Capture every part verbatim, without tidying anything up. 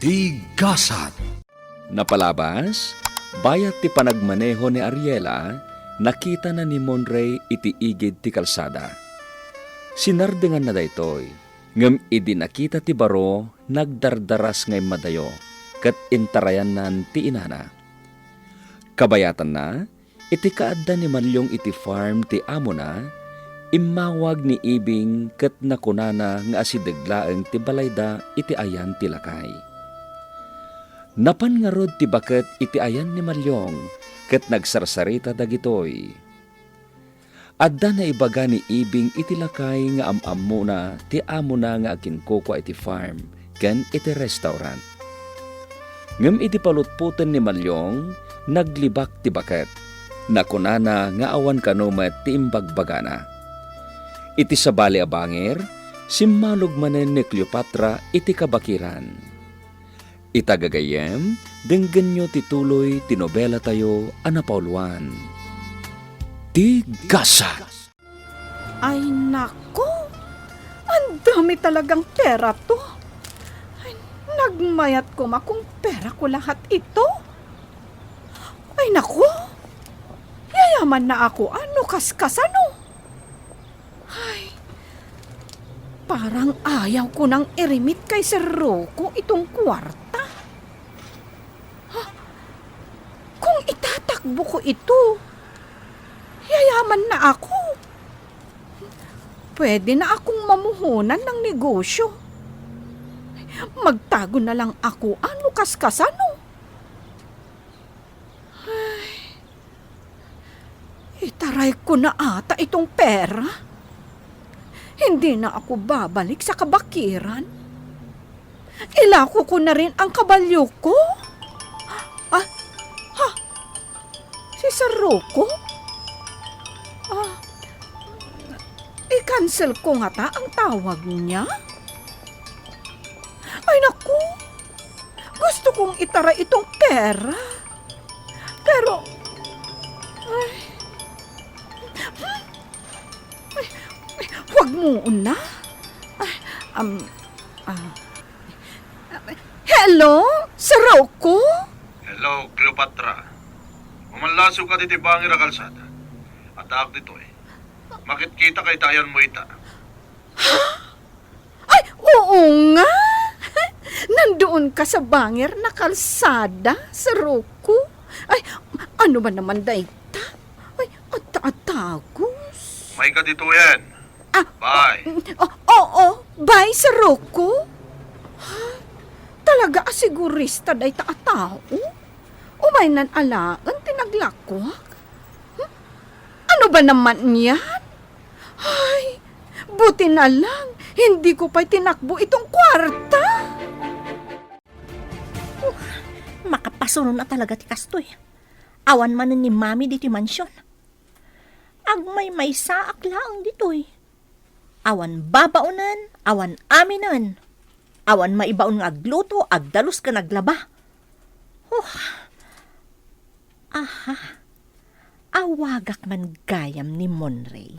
Ti gasat. Napalabas, bayat ti panagmaneho ni Ariela, nakitana ni Monray iti igid ti kalsada. Sinardenganna daytoy, ngem idi nakita ti baro, nagdardaras nga immadayo, ket intarayannan ti inana. Kabayatanna, iti kaadda ni Malyong iti farm ti amona, immawag ni Ibing ket nakunana nga asideg laeng ti balayda iti ayan ti lakay. Napan ngarud ti baket iti ayan ni Malyong ket nagsarsarita dagitoy. Adda naibaga ni Ibing iti lakay nga am-ammona ti amona nga aginkukua iti farm ken iti restaurant. Ngem idi palutpoten ni Malyong, naglibak ti baket. Nakunana nga awan kano met ti imbagbagana. Iti sabali a bangir, simmalog manen ni Cleopatra iti kabakiran. Ita gagayyem, denggenyo ti tuloy ti nobelatayo a napauluan, Ti Gasat. Ay nako, andami talagang pera to. Ay, nagmayat koma kung pera ko lahat ito. Ay nako, yayaman na ako, ano kaskasano? Ay, parang ayaw ko nang irimit kay Sir Rocco itong kuwarta. Ha? Kung itatakbo ko ito, yayaman na ako. Pwede na akong mamuhunan ng negosyo. Magtago na lang ako, ano kaskasano? Ay, itaray ko na ata itong pera. Hindi na ako babalik sa kabakiran. Ilako ko na rin ang kabalyo ko. Ah, ha? Si Sir Rocco? Ah, i-cancel ko ngata ang tawag niya? Ay, naku! Gusto kong itara itong pera. Pero, ay, ay, ay, wag muna. Ay, um, ah. Hello, Sir Rocco? Hello, Cleopatra. Mamanlaso ka diti bangir a kalsada. Addaak ditoy. Makitkita ka ita ayanmo ita. Ha? Ay, oo nga! Nandoon ka sa bangir na kalsada, Sir Rocco. Ay, ano ba naman dayta? Ay, atta-, atagos. May ka ditoyen. Ah, bye. O-, o-, oo, bye, Sir Rocco. Ha? Talaga a sigurista dayta a tao? Umaynan alaen ti naglakwak? Hmm? Ano ba naman yan? Ay, buti na lang, hindi ko pa'y tinakbo itong kwarta. Uh, makapasuron a talaga ti kastoy. Awan manen ni Mami ditoy mansion. Agmaymaysaak laeng ditoy. Awan babaonen, awan aminen. Awan maibaon nga agluto, agdalus ken aglaba. Huh. Aha. Awagak man gayam ni Monray.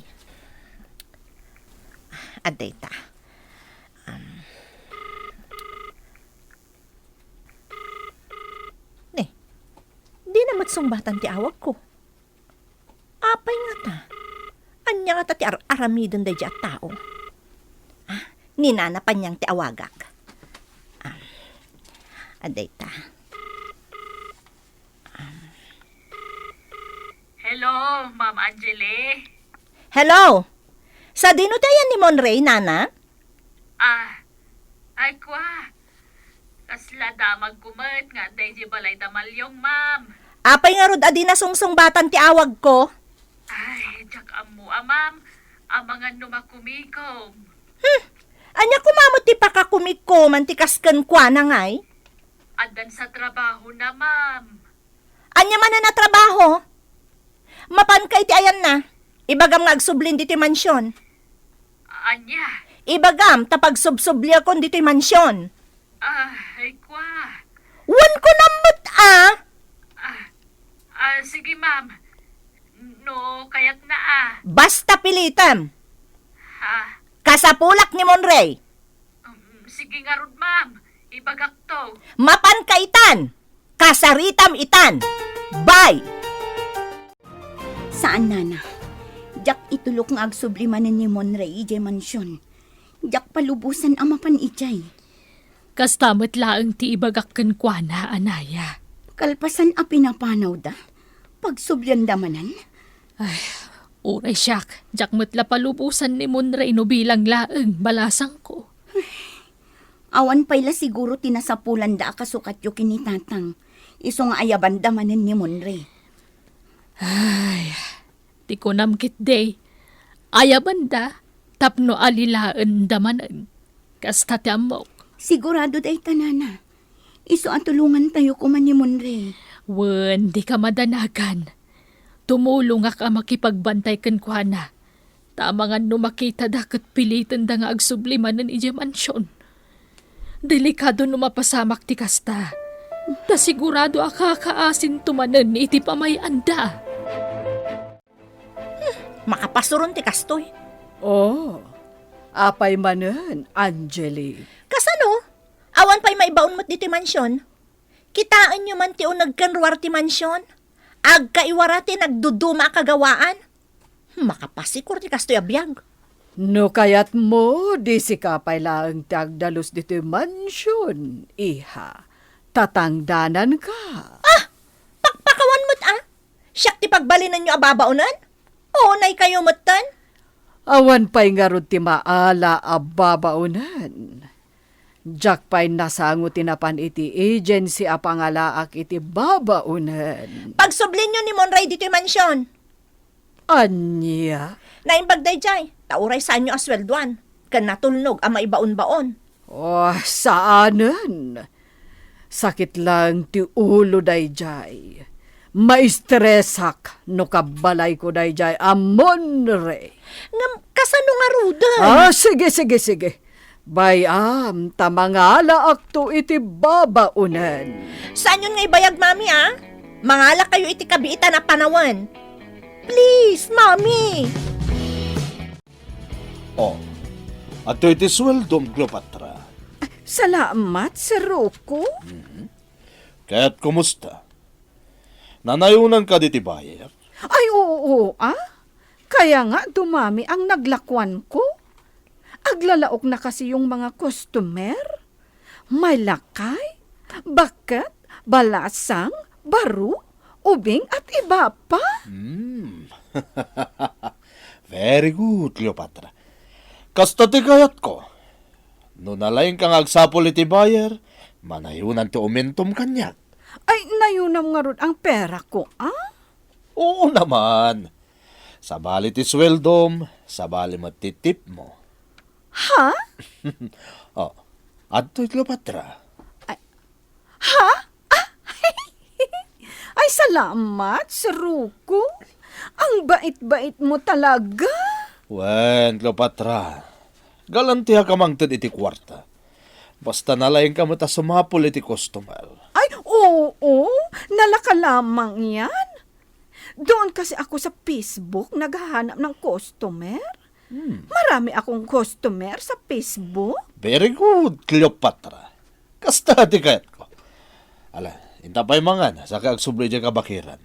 Ah, adda ita. Um. Ne, di na met sungbatan ti awagko. Apay ngata? Ania ngata ti ar-aramiden daydiay a tao? Ah, ni Nana Panyang ti awagak. Ah, adda ita. Ah. Hello, Ma'am Angeli. Hello! Sadino ti ayan ni Monray, Nana? Ah, ay, kwa. Kasla damagko met nga adda idiay balay da Malyong, ma'am. Apay ngarud a di nasungbatan ti awagko? Ay, diak ammo a, ma'am. Amangan no makumikom. Hmm. Ania koma met ti pakakumikoman ti kas kenkuana ngay? Addan sa trabahona, ma'am. Ania manen a trabaho? Mapanka iti ayanna. Ibagam nga agsublin ditoy mansion. Ania? Ibagam ta pagsubsubliakon ditoy mansion. Ah, ay, kwa. Wen ko nammet a. Ah, ah, sige, ma'am. No, kayat na, ah. Basta pilitem. Ha? Kasapulak ni Monray. Um, sige ngarud, ma'am. Ibagakto. Mapanka itan! Kasaritam itan! Bye! Saan, nana. Diak itulok nga agsubli manen ni Monray idiay mansion. Diak palubosan a mapan idiay. Kasta met laeng ti ibagak kenkuana, anaya. Kalpasan a pinapanawda, pagsublianda manen? Ay, uray siak, diak met la palubosan ni Monray no bilang laeng balasangko. Awan pay la siguro ti nasapulanda a kasukatyo ken ni Tatang, isu nga ayabanda manen ni Monray. Ay, ti kunam ketdi, ayabanda tapno alilaenda manen. Kasta ti ammok. Sigurado dayta, nana. Isu a tulongantayo koma ni Monray. Wen, dika madanagan. Tumulongak a makipagbantay kenkuana. Ta amangan no makitada ket pilitenda nga agsubli manen idiay mansion. Delikado no mapasamak ti kasta. Ta sigurado a kakaasinto manen iti pamay-anda. Hmm, makapasuron ti kastoy. Oh, apay manen, Angeli? Kasano? Awan pay maibaon met ditoy mansion? Kitaenyo man ti uneg ken ruar ti mansion? Agkaiwara ti nagduduma a kagawaan? Makapasikor ti kastoy a biag. No kayatmo, di sika pay laeng ti agdalus ditoy mansion, iha. Tatangdananka. Ah! Pakpakawan met, ah! Siak ti pagbalinenyo a babaonen? Unaykayo metten? Awan pay ngarud ti maala a babaonen. Diak pay nasango ti napan iti agency a pangalaak iti babaonen. Pagsublienyo ni Monray ditoy mansion. Ania? Naimbag daydiay, ta uray saanyo a sueldoan, ken natulnog a maibaonbaon. Oh, saanen. Sakit laeng ti ulo daydiay. Maistresak no kabbalayko daydiay a Monray. Ngem, kasano ngaruden? Ah, sige, sige, sige. Bay-am, ta mangalaakto iti babaonen. Saanyon nga ibayag, Mami, ah? Mangalakayo iti kabiitan a panawen. Please, Mami! Oh, adtoy ti sueldom, Cleopatra. Salamat, Sir Rocco. Mhm. Ket kumusta? Nanayonan kadi ti buyer? Ay, oo, oo, ah. Kaya nga dumami ang naglakuanko. Aglalaok na kasi yung mga customer. May lakay, baket, balasang, baro, ubing, at iba pa. Hmm. Very good, Cleopatra. Kasta ti kayatko. No nalaingka nga agsapul iti buyer, manayonan ti umintom kaniak. Ay, nayonam ngarud ang pera ko, ah? Oo naman. Sabali ti sueldom, sabali met ti tip mo. Ha? Oh, adtoy, Cleopatra. Ay, ha? Ah? Ay, salamat, Sir Rocco. Ang bait-bait mo talaga. Wen, Cleopatra, galantiak a mangted iti kuarta. Basta nalaingka met a sumapul iti customer. Ay, oo. Nalaka lamang yan. Doon kasi ako sa Facebook naghahanap ng customer. Hmm. Marami akong customer sa Facebook. Very good, Cleopatra. Kasta ti kayatko. Ala, inta pay mangan, saka agsubli diay kabakiran.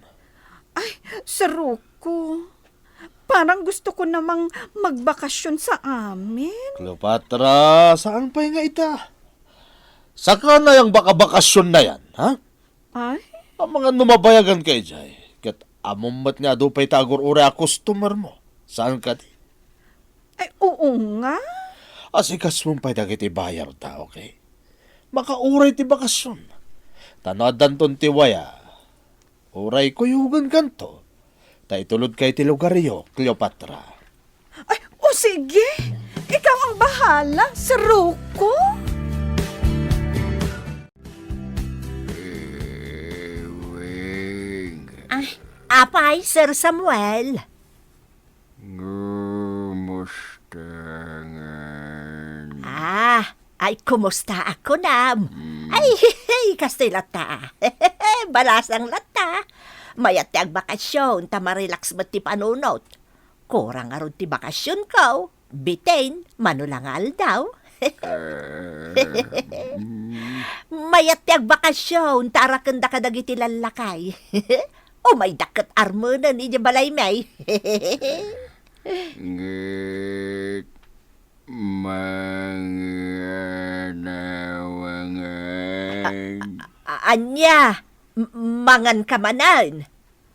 Ay, Sir Rocco, parang gusto ko namang magbakasyon sa amin. Cleopatra, saan pay nga ita? Saka na yang baka-bakasyon na yan, ha? Ay? Amangan no mabayagan ka idiay, ket ammom met nga adu pay ta agur-uray a customer mo. Saan kadi? Ay, oo nga. Asikasmon pay dagiti buyer ta, okay? Makauray ti bakasyon. Ta no addanton ti waya, uray kuyogenkanto. Ta itulodka iti lugaryo, Cleopatra. Ay, o sige. Ikaw ang bahala, Sir Rocco. Ewing. Ay, apay, Sir Samuel? Kumusta ngan? Ah, ay, kumusta ako, nam? Hmm. Ay, kastoy latta. Balasang latta. Mayat ti agbakasyon, ta marelax met ti panunot. Kurang ngarud ti bakasyon ko. Bitin, mano la nga aldaw. Mayat ti agbakasyon ta arakenda kadagiti lallakay. Umaydak ket armenen idiay balaymi. Ngek, manganawangan. A-, a-, ania? M-, mangan ka manen?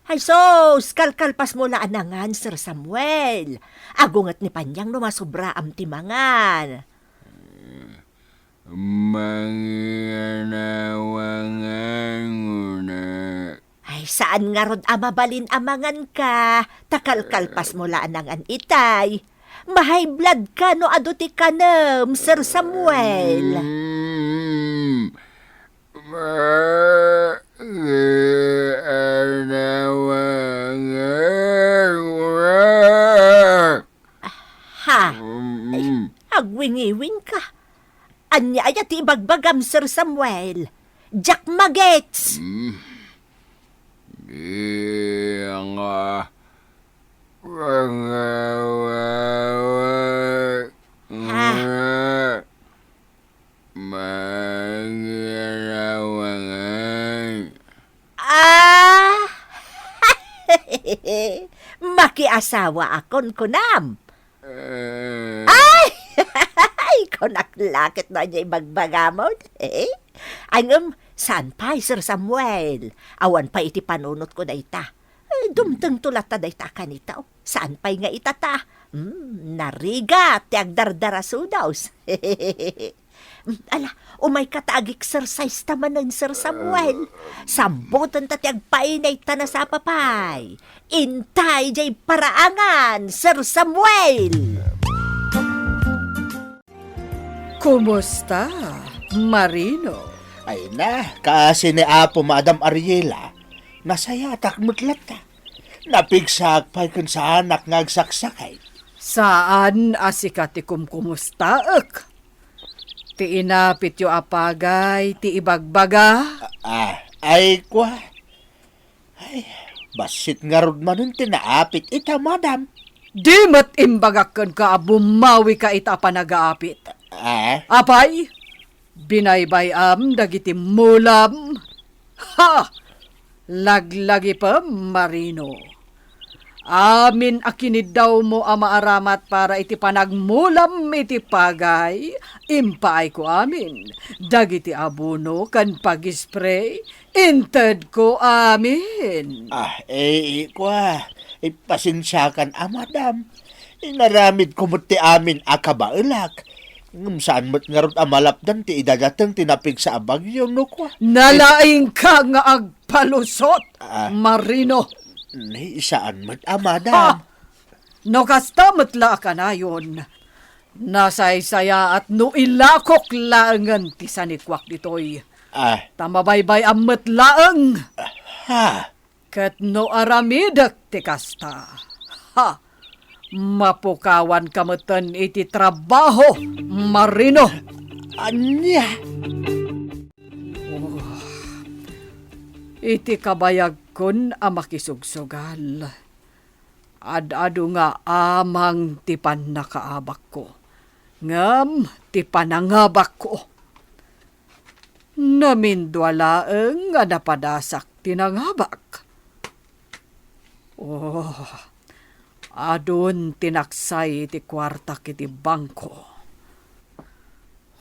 Ay sus, kalkalpasmo la a nangan, Sir Samuel. Agunget ni Panyang no masubraam ti mangan. Manganawangan, una. Ay, saan ngarud a mabalin a mangan ka, ta kalkalpasmo la a nangan itay. Ma-high blood ka no adu ti kanem, Sir Samuel. Mm. Manganawangan, una. Ha? Mm. Agwingiwing ka. Ania aya ti ibagbagam, Sir Samuel? Diak magets. Mm. Di nga. Nga, nga, nga, nga. Ha? Manganawangan. Ah! Makiasawaakon, kunam. Eh. Ay! Ay, kunak la ket no ania ibagbagamon. Eh? Ay, ngem, saan pay, Sir Samuel? Awan pay iti panunotko dayta. Eh, dumtengto latta dayta a kanita, oh. Saan pay nga itata? Hmm, narigat ti agdardarasudos. Hmm, ala, umayka ta ag-exercise ta manen, Sir Samuel. Samboten ta ti agpainay ta nasapa pay. Intay diay paraangan, Sir Samuel! Kumusta, Marino? Ay na, kaasi ni Apo Madam Ariela, nasayatak met latta. Napigsaak pay ken saanak nga agsaksakit. Saan a sika ti kumkumustaek. Ti inapityo a pagay ti ibagbaga. Ah, ay, kua. Ay, bassit ngarud manen ti naapit ita, madam. Di met imbagak kenka a bumawika ita a panagaapit. Ah? Apay, binaybay-am dagiti mulam. Ha! Laglagipem, Marino. Amin a kiniddawmo a maaramat para iti panagmulam iti pagay, impaayko amin. Dagiti abono ken pag-spray, intedko amin. Ah, eh, kua, eh, pasensiakan a, madam. Inaramidko met ti amin a kabaelak. Ngem saan met ngarud a malapdan ti idadateng ti napigsa a bagyo, no kua? Nalaingka nga agpalusot, Ah. Marino. Ni, saan met a, madam. Ha! No kasta met la a kanayon, nasaysayaat no ilakok laengen ti sanikuak ditoy. Ah. Ta mabaybay-am met laeng. Ha? Ket no aramidek ti kasta, ha, mapukawanka metten iti trabaho, Marino. Ania? Oh, iti kabayagkon a makisugsugal, ad-adu nga amang ti pannakaabakko, ngem ti panangabakko. Namindua laeng nga napadasak ti nangabak. Oh, adun ti naksay iti kuartak iti bangko.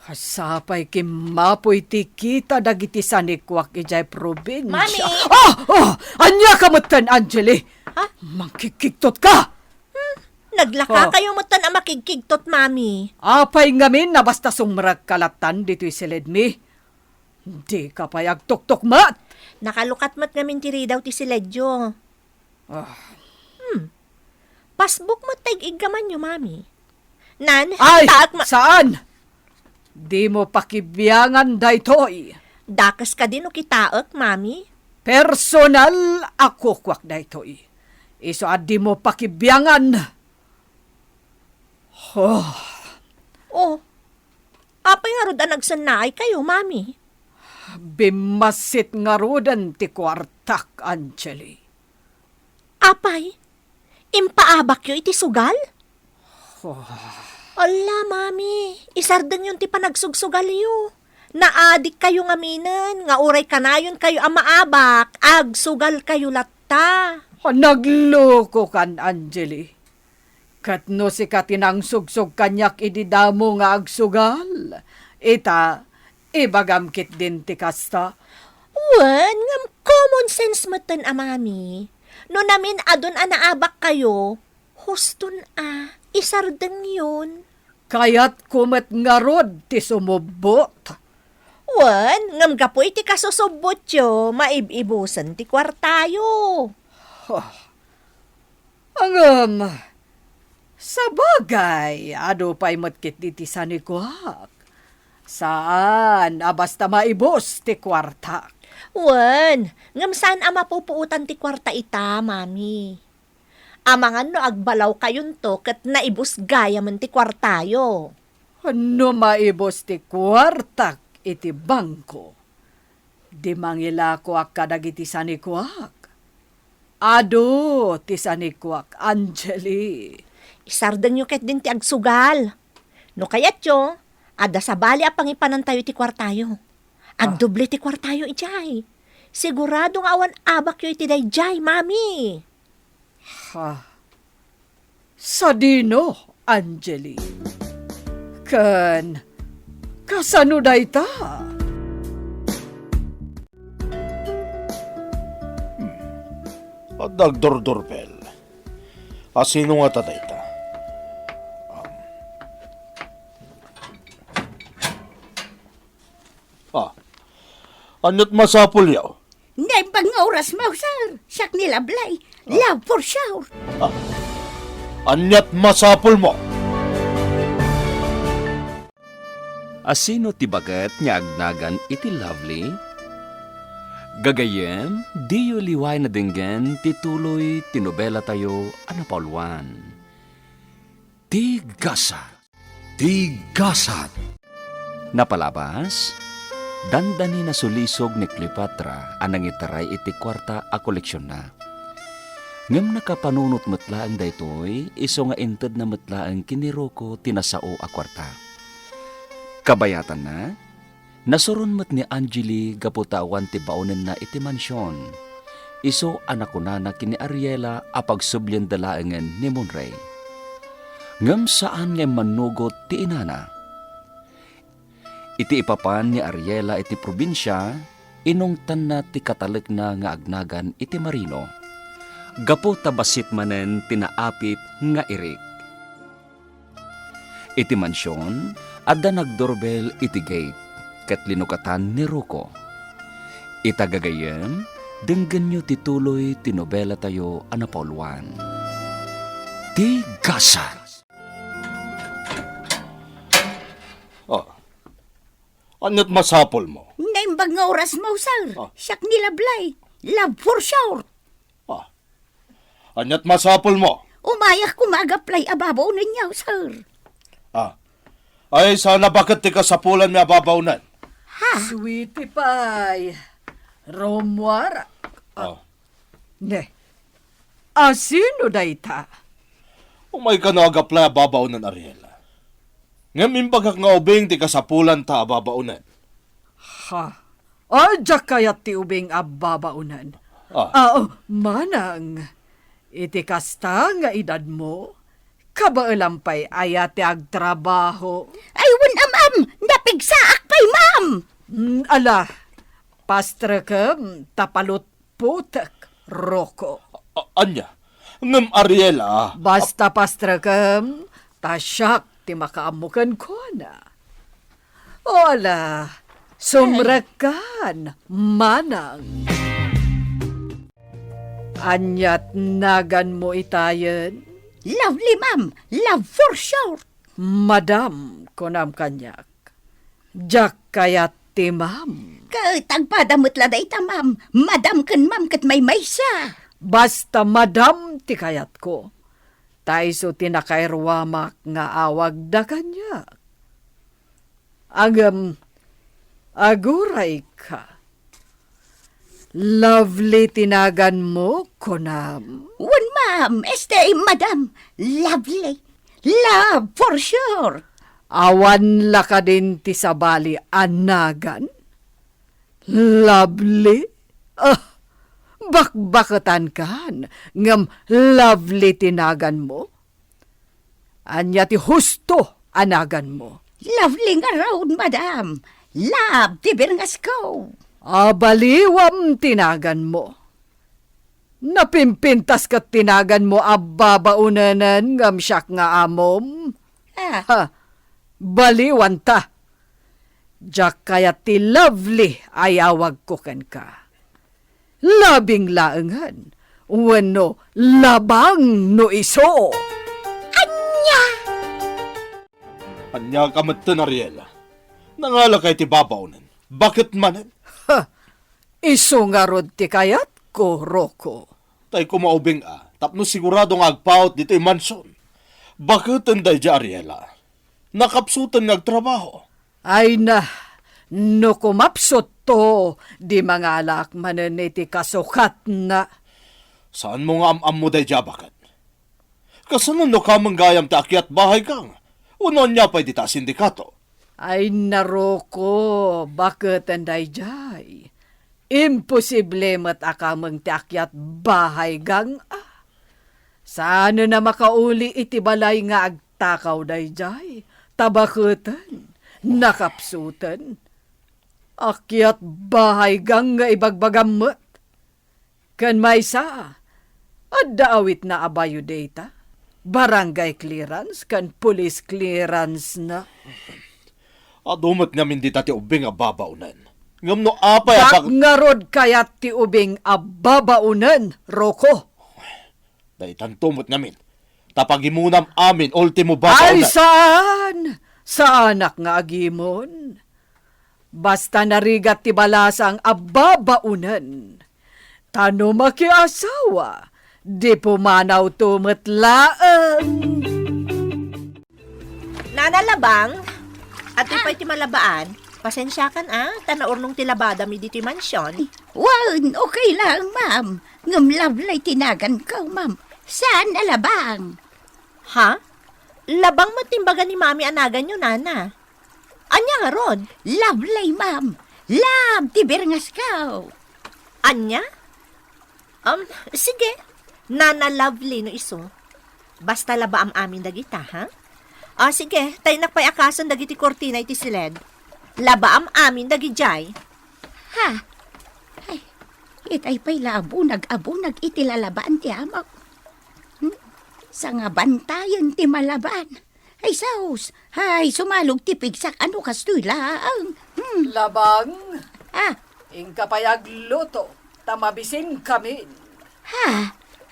Sapay kimmapoy ti kita dagiti sanikuak idiay probinsya. Mami! Ah! Ah! Ania ka metten, Angeli? Ha? Mangkigkigtot ka? Hmm? Naglaka Oh. kayo metten a makigkigtot, Mami. Apay ngamin a basta sumrekka lattan ditoy siledmi? Dika pay agtuktukmet? Nakalukat met ngamin ti ridaw ti siledyo. Ah. Hmm. Pasbuk met ta ig-iggamanyo, Mami. Nan, Ay, taak ma- saan? Dimo pakibiangan daytoy. Dakes kadi no kitaek, Mami? Personal a kukuak daytoy. Isu a dimo pakibiangan. Oh. Oh. Apay ngarud a nagsennaay kayo, Mami? Bimmassit ngaruden ti kuartak, Angeli. Apay, impaabakyo iti sugal? Oh, Ala, Mami, isardengyon ti panagsugsugalyo. Naadikkayo ngaminen nga uray kanayonkayo a maabak, agsugalkayo latta. Naglokokan, Angeli. Ket no sika ti nangsugsog kaniak idi damo nga agsugal, ita, ibagam ketdin ti kasta. Wen, ngem common sense metten a, Mami. No namin-adon a naabakkayo, huston a, isardengyon. Kayatko met ngarud ti sumubbot. Wen, ngem gapu iti kasusubbotyo, maib-ibusen ti kuartayo. Huh. Ngem, sabagay, adu pay met ketdi ti sanikuak. Saan a basta maibus ti kuartak. Wen, ngem saan a mapupuotan ti kuarta ita, Mami. Amangan no agbalawkayonto ket naibus gayamen ti kuartayo. No maibus ti kuartak iti bangko, di mangilakoak kadagiti sanikuak. Adu ti sanikuak, Angeli. Isardengyo ketdin ti agsugal. No kayatyo, adda sabali a pangipanantayo iti kuartayo. Ah. Agdoble ti kuartayo idiay. Sigurado nga awan abakyo iti daydiay, Mami. Ha? Sadino, Angeli? Ken kasano dayta? Hmm. Adda agdurdurpel. A, sino ngata dayta? Um, Ah, aniat masapulyo? Naimbag nga orasmo, sir. Siak ni Lovely. Ah. Love for sure. Ah, aniat masapulmo? A, sino ti baket nga agnagan iti Lovely? Gagayyem, diyo liwayan a denggen ti tuloy ti nobelatayo a napauluan, Ti Gasat. Ti Gasat. Napalabas, dandani nasulisog ni Cleopatra a nangitaray iti kuarta a koleksionna. Ngem nakapanunot met laeng daytoy, isu nga intedna met laeng ken ni Rocco ti nasao a kuarta. Kabayatanna, nasuron met ni Angeli gapu ta awan ti baonenna iti mansion. Isu a nakunana ken ni Ariela a pagsublienda laengen ni Monray. Ngem saan nga immannugot ti inana. Iti ipapan ni Ariela iti probinsia, inungtanna ti katalekna nga agnagan iti Marino, gapu ta bassit manen ti naapit nga irik. Iti mansion, adda nagdurbel iti gate, ket linukatan ni Rocco. Ita gagayyem, denggenyo ti tuloy ti nobelatayo a napauluan, Ti Gasat. Oh. Aniat masapulmo? Naimbag nga orasmo, sir. Ah. Siak ni Lovely. Love for sure. Ah. Aniat masapulmo? Umayak koma agaplay a babaonenyo, sir. Ah. Ay, saan a baket ti kasapulanmi a babaonen? Ha? Sweetie pie. Rummuar. Ah. Ne. A, sino dayta? Umayka no agaplay a babaonen, Ariela. Ngem imbagak nga ubing ti kasapulanta a babaonen. Ha? Ay, diak kayat ti ubing a babaonen. Ah. Ah, oh, manang, iti kasta nga edadmo, kabaelam pay aya ti agtrabaho? Ay, wen a, ma'am! Napigsaak pay, ma'am! Mm, ala, pastrekem, ta palutputek, Rocco. A-, ania? Ngem Ariela, ah. Basta pastrekem, ta siak ti makaammo kenkuana. O ala, sumrekkan, manang. Aniat naganmo itayen? Lovely, ma'am. Love for short. Madam, kunam kaniak. Diak kayat ti ma'am. Ket agpada met la dayta, ma'am. Madam ken ma'am ket maymaysa. Basta madam ti kayatko. Ta isu ti nakairwamak nga awagda kaniak. Ngem, agurayka. Lovely ti naganmo, kunam? Wen, ma'am. Este, madam. Lovely. Love, for sure. Awan la kadin ti sabali a nagan? Lovely? Ah, bakbaketankan, ngem Lovely ti naganmo? Ania ti husto a naganmo? Lovely ngarud, madam. Love ti birngasko. Abaliwam ti naganmo. Napimpintas ket ti naganmo a babaonenen ngem siak nga amom. Ah. Ha, baliwanta. Diak kayat ti Lovely a yawagko kenka. Labing laengen wenno labang no isu. Ania? Ania ka metten, Ariel? Nangalakay ti babaonen. Baket manen? Ha! Isu ngarud ti kayatko, Rocco. Tay koma ubing a, tapno sigurado nga agpaut ditoy mansion. Baketen daydiay, Ariela? Nakapsuten nga agtrabaho. Ay na, no kumapsutto, di mangalak manen iti kasukatna. Saanmo nga am-ammo daydiay a baket? Kasano no kameng gayam ti akiat bahay gang? Wenno ania pay dita a sindikato? Ay na, Rocco, baketen daydiay? Imposible met a kameng ti akiat bahay gang a. Saanen a makauli iti balay nga agtakaw daydiay, ta baketen, nakapsuten. Akiat bahay gang nga ibagbagam met. Ken maysa, adda awitna a biodata, barangay clearance, ken police clearance na. Adu met ngamin dita ti ubing a babaonen. Ngem no apay a Dak bag- ngarud kayat ti ubing a babaonen, Rocco. Daytanto met ngamin. Ta pagimonam amin, ultimo babaonen. Ay, saan? Saanak nga agimon. Basta narigat ti balasang a babaonen. Ta no makiasawa, di pumanawto met laeng. Nana Labang, atoy Ah. pay ti malabaan. Pasensiakan, ah, ta naurnong ti labadami ditoy mansion. Wen, okay lang, ma'am. Ngem Lovely ti naganko, ma'am. Saan a Labang? Ha? Labang met ti imbaga ni Mami a naganyo, Nana. Ania ngarud? Lovely, ma'am. Love ti birngasko. Ania? Um, sige. Nana Lovely no isu. Basta labaam amin dagita, ha? Ah, sige. Taynak pay akasen dagiti kurtina iti siled. Labaam amin dagidiay. Ha? Ay, itay pay la abunag-abunag iti lalabaan ti amok. Hmm? Sangabantayen ti malabaan. Ay, sus! Ay, sumalog ti pigsak, ano kastoy laeng? Hmm. Labang, Ah, inka pay agluto, ta mabisinkamin. Ha?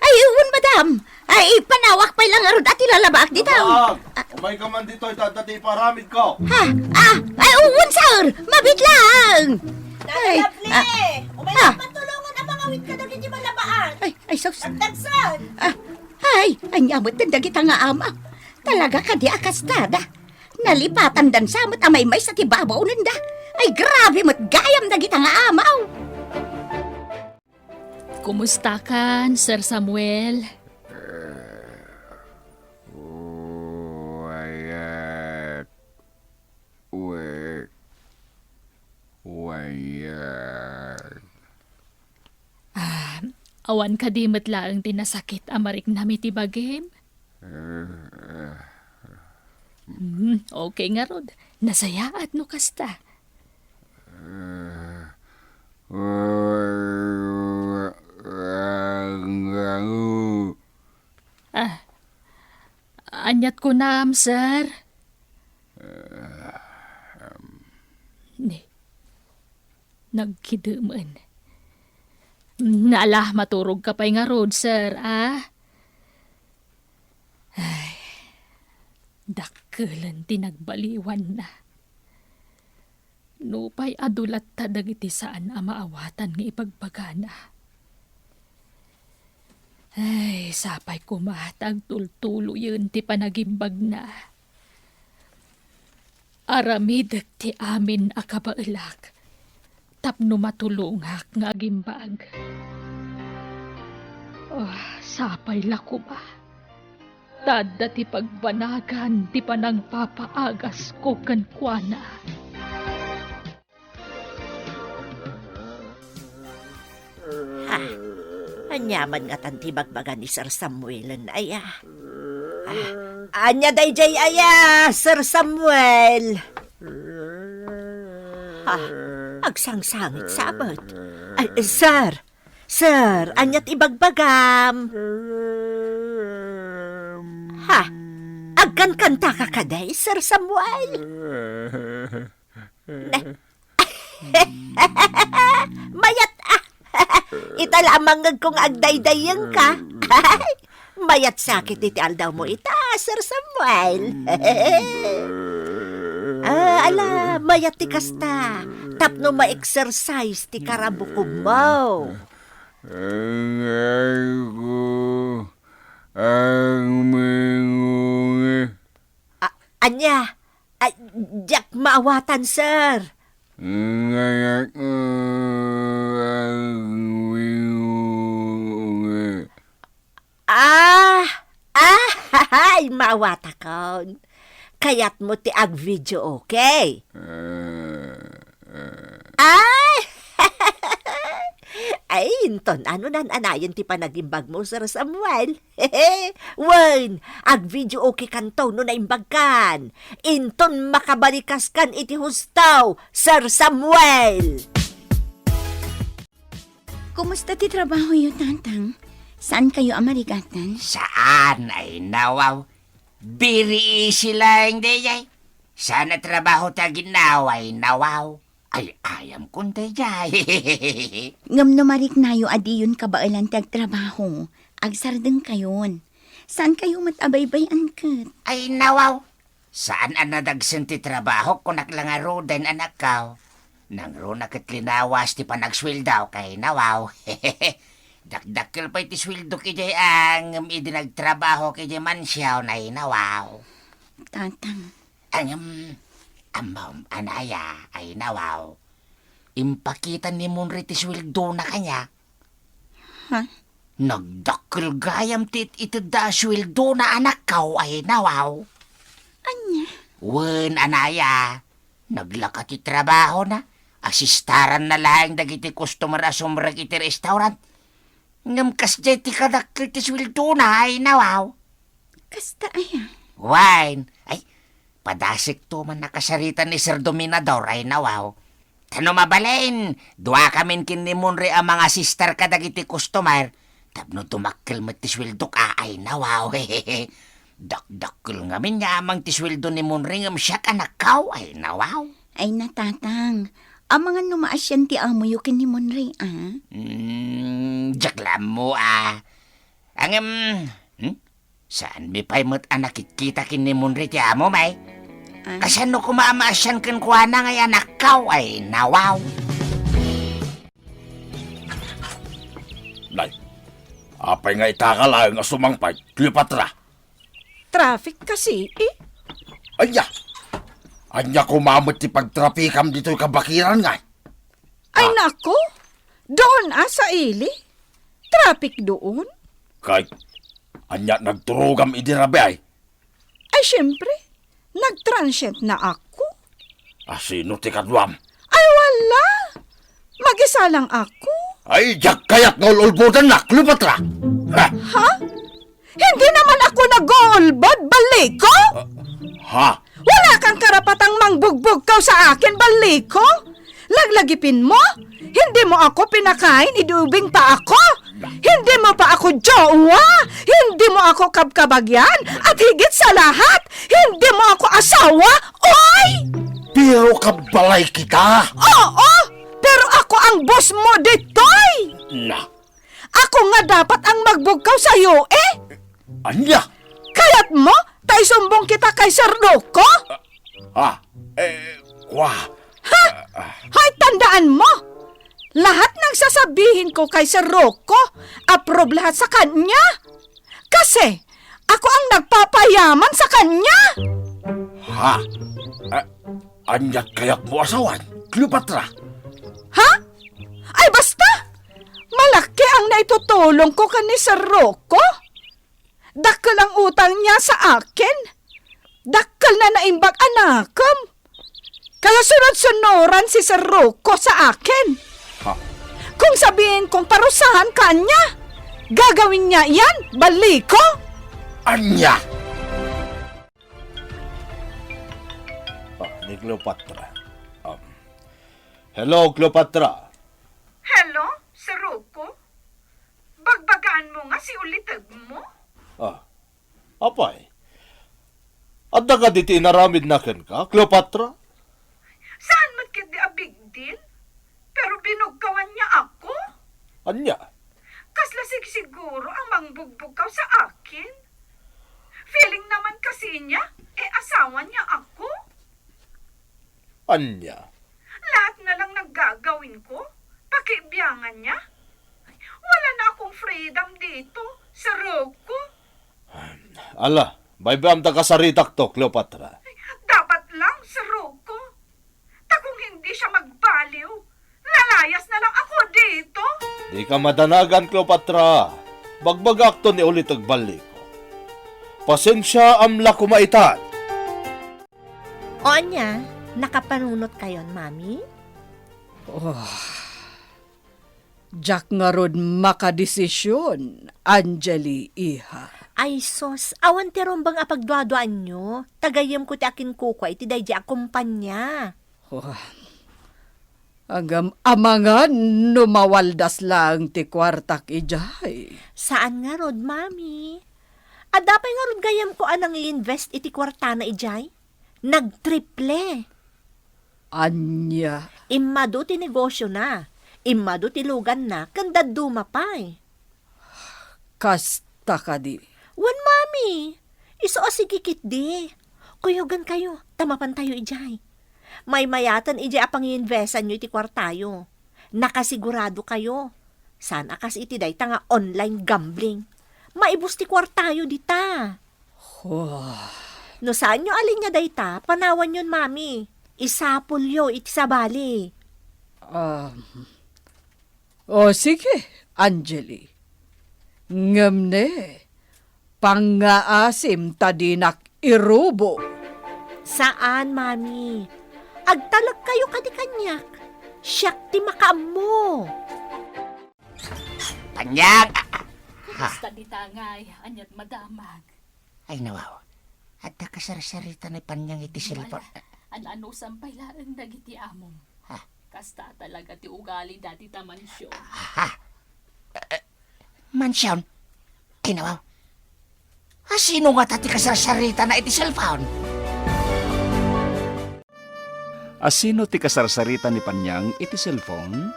Ay, wen, madam. Ay, panawak pay lang ngarud a ti lalabaak dita. Labang! Ah. Umayka man ditoy, ta adda ti iparamidko. Ha? Ah, ay, wen, sir. Mabit lang. Nana Ay, Lovely, ah. Umayka Ah. man tulongan a mangawid kadagiti malabaan. Ay, ay, sus. Agtagsan. Ah, ay, ania met dagita nga ama. Talaga kadi a kasta da? Nalipatandan sa met a maymaysa ti babaonenda. Ay, grabe met gayam dagita nga amaw. Kumustakan, Sir Samuel? Wayat. Wek. Wayat. Ah, awan kadi met laeng ti nasakit a mariknam iti bagim? Hmm, okay ngarud. Nasayaat no kasta. Ah, aniat kunam, sir? Ni, nagkidemen. Nala, maturog ka pay ngarud, sir, ah? Ay, dakkelen ti nagbaliwanna. Nupay adu latta dagiti saan a maawatan nga ibagbagana. Ay, sapay koma ta agtultuloyen ti panagimbagna. Aramidek ti amin a kabaelak tapno matulongak nga agimbag. Oh, sapay la koma. Ta adda ti pagbanagan ti panangpapaagas ko kenkuana. Ha? Ania man ngatan ti ibagbaga ni Sir Samuel, aya? Ah, ania daydiay, aya, Sir Samuel? Ha? Agsangsangit sa abet. Ay, sir! Sir, ania ti ibagbagam? Ha? Agkankantaka kadi, Sir Samuel? Ne? Mayat, ah! Ita la a mangngegko nga agdaydayyengka. Mayat sakit iti aldawmo ita, Sir Samuel. Ah, ala, mayat ti kasta. Tapno ma-exercise ti karabukommo. Agayko, agmingungi. A-, ania? Ay, diak maawatan, sir. Agayko, agmingungi. Ah! Ah! Ay, maawatakon. Kayatmo ti ag-video okay? Ah, ah. Ay! Ay, inton ano nan-anayon ti panagimbagmo, Sir Samuel? Wen, ag-video okay kanto no naimbagkan. Inton makabalikaskan iti husto, Sir Samuel! Kumusta ti trabahoyo, Tatang? Saan kayo a marigatan? Saan, ay nawaw. Very easy lang, dayay. Saan a trabaho ta ginnawa, ay nawaw. Ay, ayam kun, dayay. Ngem no mariknayo a diyon kabaelan ti agtrabaho, agsardeng kayon. Saan kayo met a baybay-an ket? Ay, nawaw. Saan a nadagsen ti trabaho, kunak la ngaruden, anakko. Nangruna ket linawas ti panagsueldo kay nawaw. Dakdakkel pay ti sueldok idiay a ngem idi nagtrabaho idiay mansion ay nawaw. Tatang. Ngem, ammom, anaya, ay nawaw. Impakita ni Munri ti sueldona kaniak. Ha? Nagdakkel gayam ti it-itedda a sueldona, anakko, ay nawaw. Ania? Wen, anaya, naglaka ti trabahona. Asistaranna laeng dagiti customer a sumrek iti restaurant. Ngem kasdiay ti kadakkel ti sueldona, ay nawaw. Kasta aya? Wen, ay, padasekto man a kasarita ni Sir Dominador, ay nawaw. Ta no mabalin, duakamin ken ni Munri a mangasister kadagiti customer, tapno dumakkel met ti sueldok, ay nawaw. Dakdakkel ngamin nga amang ti sueldo ni Munri ngem siak, anakko, ay nawaw. Ay na, Tatang, amangan no maasian ti amoyo ken ni Munri, a? Hmm, diak la ammo, a. Ngem, hmm? Saanmi pay met a nakitkita ken ni Munri ti amom, ay? Ah. Kasano koma a maasian kenkuana nga anakko, ay nawaw. Nay, apay nga ita ka laeng a sumangpet, Cleopatra? Traffic kasi, eh. Ania? Ania koma met ti pagtrapikam ditoy kabakiran, ngay? Ay, ah, nako! Doon, ah, sa ili. Traffic doon. Kay, ania nagturogam idi rabii, ay? Ay, siyempre. Nag-transient na ako. Ah, sino ti kaduam? Ay, wala. Mag-isa lang ako. Ay, diak kayat nga ul-ulbodannak, Cleopatra. Ha? Ha? Hindi naman ako nag-uulbod, Baliko! Ah, ha? Wala kang karapatang mangbugbugkaw sa akin, Baliko! Laglagipin mo? Hindi mo ako pinakain idi ubing pa ako? Hindi mo pa ako jowa? Hindi mo ako kabkabagyan? At higit sa lahat, hindi mo ako asawa? Oy! Pero kabalay kita. Oo! Pero ako ang boss mo ditoy! Na, Ako nga dapat ang magbugkaw sayo, eh? Ania? Kayat mo, ta isumbong kita kay Sir Rocco? Ah, eh, kwa. Ha? Hoy, tandaan mo! Lahat ng sasabihin ko kay Sir Rocco, approve lahat sa kanya. Kasi, ako ang nagpapayaman sa kanya. Ha? Ah, ania't kayat mo asawan, Cleopatra? Ha? Ay, basta! Malaki ang naitutulong ko kan ni Sir Rocco. Dakkel ang utang niya sa akin. Dakkel na naimbag a nakem. Kaya sunod-sunuran si Sir Rocco sa akin. Ha? Kung sabihin kong parusahan ka niya, gagawin niya iyan, balik ko. Anya? Ah, ni Cleopatra. Um, hello, Cleopatra. Hello, Sir Rocco? Bagbagaan mo nga si uliteg mo? Ah, apay, adda kadi ti inaramidna kenka, Cleopatra? Saan met ketdi a big deal? Pero binugkawan niya ako? Anya? Kasla sigsiguro a mangbugbugkaw sa akin? Feeling naman kasi niya, e asawa niya ako. Anya? Lahat na lang naggagawin ko, pakibiangan niya. Wala na akong freedom dito, Sir Rocco. Ala, baybay-am ta kasaritak to, Cleopatra. Dapat lang, Sir Rocco. Ta kung hindi siya magbaliw, lalayas na lang ako dito. Di ka madanagan, Cleopatra. Bagbagak to ni uliteg balliko. Pasensiaam la koma itan. O ania, nakapanunot kayon, Mami? Oh, diak ngarud makadesisyon, Angeli, iha. Ay sus, awan ti rumbeng a pagduaduaanyo. Ta gayyemko ti akinkukua iti daydiay a kompania. Oh, agam-amangan no mawaldas laeng ti kuartak idiay. Saan ngarud, Mami. Adda pay ngarud gayyemko a nangi-invest iti kuartana idiay? Nagtriple. Ania? Immadu ti negosiona, immadu ti luganna, ken dadduma pay. Kasta kadi? Wen, Mami. Isu a sige ketdi. Kuyogankayo, ta mapantayo idiay. Maymayaten idiay a pangi-investanyo iti kuartayo. Nakasiguradokayo. Saan a kas iti dayta nga online gambling. Maibus ti kuartayo dita. Oh. No saanyo alinya dayta, panawanyon, Mami. Isapulyo iti sabali. Um, o sige, Angeli. Ngem ne, pangngaasim ta dinak irubo. Saan, Mami. Agtalekkayo kadi kaniak. Siak ti makaammo. Panyang! Kumusta dita ngay? Aniat madamag? Ay, nawaw. Adda kasarsarita ni Panyang iti cellphone. An-anusan pay laeng dagiti amom. Ha? Kasta talaga ti ugali dati ta mansyon. Ha? Eh, eh, mansyon? Ay, nawaw. A, sino ngata ti kasarsaritana iti cellphone? A, sino ti kasarsarita ni Panyang iti cellphone?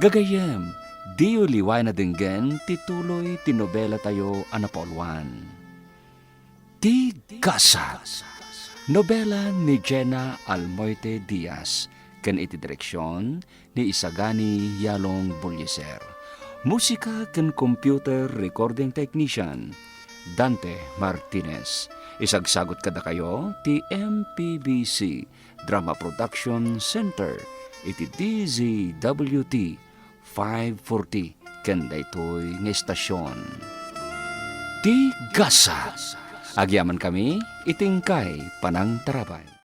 Gagayyem, diyo liwayan a denggen ti tuloy ti nobelatayo a napauluan. Ti Gasat. Nobela ni Jenna Almoite Diaz, ken iti direksion ni Isagani Yalong Bullieser. Musika ken computer recording technician, Dante Martinez. Isagsagut kadakayo ti M P B C Drama Production Center iti D Z W T five forty ken daytoy nga estasion. Ti Gasat. Agyamankami iti inkay panangtarabay.